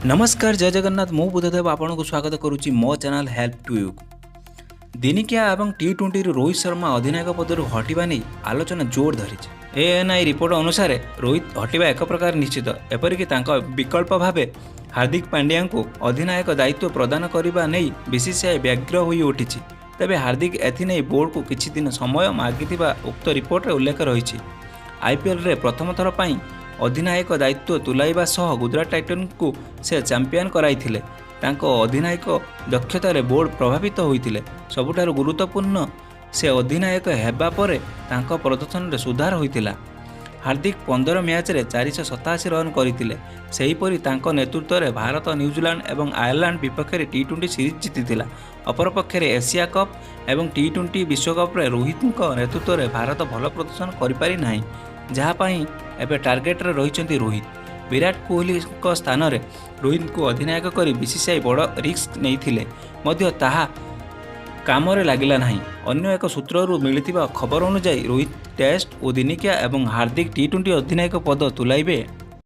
ନମସ୍କାର, ଜୟ ଜଗନ୍ନାଥ। ମୁଁ ବୁଦ୍ଧଦେବ ଆପଣଙ୍କୁ ସ୍ୱାଗତ କରୁଛି ମୋ ଚ୍ୟାନେଲ୍ ହେଲ୍ପ ଟୁ ୟୁକୁ। ଦିନିକିଆ ଏବଂ ଟି-20ରୁ ରୋହିତ ଶର୍ମା ଅଧିନାୟକ ପଦରୁ ହଟିବା ନେଇ ଆଲୋଚନା ଜୋର ଧରିଛି। ଏଏନ୍ଆଇ ରିପୋର୍ଟ ଅନୁସାରେ ରୋହିତ ହଟିବା ଏକ ପ୍ରକାର ନିଶ୍ଚିତ। ଏପରିକି ତାଙ୍କ ବିକଳ୍ପ ଭାବେ ହାର୍ଦ୍ଦିକ ପାଣ୍ଡ୍ୟାଙ୍କୁ ଅଧିନାୟକ ଦାୟିତ୍ୱ ପ୍ରଦାନ କରିବା ନେଇ ବିସିସିଆଇ ବ୍ୟଗ୍ର ହୋଇଉଠିଛି। ତେବେ ହାର୍ଦ୍ଦିକ ଏଥିନେଇ ବୋର୍ଡକୁ କିଛି ଦିନ ସମୟ ମାଗିଥିବା ଉକ୍ତ ରିପୋର୍ଟରେ ଉଲ୍ଲେଖ ରହିଛି। ଆଇପିଏଲ୍ରେ ପ୍ରଥମ ଥର ପାଇଁ ଅଧିନାୟକ ଦାୟିତ୍ୱ ତୁଲାଇବା ସହ ଗୁଜରାଟ ଟାଇଟନ୍ସକୁ ସେ ଚାମ୍ପିୟନ କରାଇଥିଲେ। ତାଙ୍କ ଅଧିନାୟକ ଦକ୍ଷତାରେ ବୋର୍ଡ ପ୍ରଭାବିତ ହୋଇଥିଲେ। ସବୁଠାରୁ ଗୁରୁତ୍ୱପୂର୍ଣ୍ଣ, ସେ ଅଧିନାୟକ ହେବା ପରେ ତାଙ୍କ ପ୍ରଦର୍ଶନରେ ସୁଧାର ହୋଇଥିଲା। ହାର୍ଦ୍ଦିକ 15 ମ୍ୟାଚ୍ରେ 487 ରନ୍ କରିଥିଲେ। ସେହିପରି ତାଙ୍କ ନେତୃତ୍ୱରେ ଭାରତ ନ୍ୟୁଜିଲାଣ୍ଡ ଏବଂ ଆୟାରଲାଣ୍ଡ ବିପକ୍ଷରେ ଟି-20 ସିରିଜ୍ ଜିତିଥିଲା। ଅପରପକ୍ଷରେ ଏସିଆ କପ୍ ଏବଂ ଟି-20 ବିଶ୍ୱକପ୍ରେ ରୋହିତଙ୍କ ନେତୃତ୍ୱରେ ଭାରତ ଭଲ ପ୍ରଦର୍ଶନ କରିପାରି ନାହିଁ, ଯାହା ପାଇଁ ଏବେ ଟାର୍ଗେଟରେ ରହିଛନ୍ତି ରୋହିତ। ବିରାଟ କୋହଲିଙ୍କ ସ୍ଥାନରେ ରୋହିତଙ୍କୁ ଅଧିନାୟକ କରି ବିସିସିଆଇ ବଡ଼ ରିସ୍କ ନେଇଥିଲେ ମଧ୍ୟ ତାହା କାମରେ ଲାଗିଲା ନାହିଁ। ଅନ୍ୟ ଏକ ସୂତ୍ରରୁ ମିଳିଥିବା ଖବର ଅନୁଯାୟୀ, ରୋହିତ ଟେଷ୍ଟ ଓ ଦିନିକିଆ ଏବଂ ହାର୍ଦ୍ଦିକ ଟି-20 ଅଧିନାୟକ ପଦ ତୁଲାଇବେ।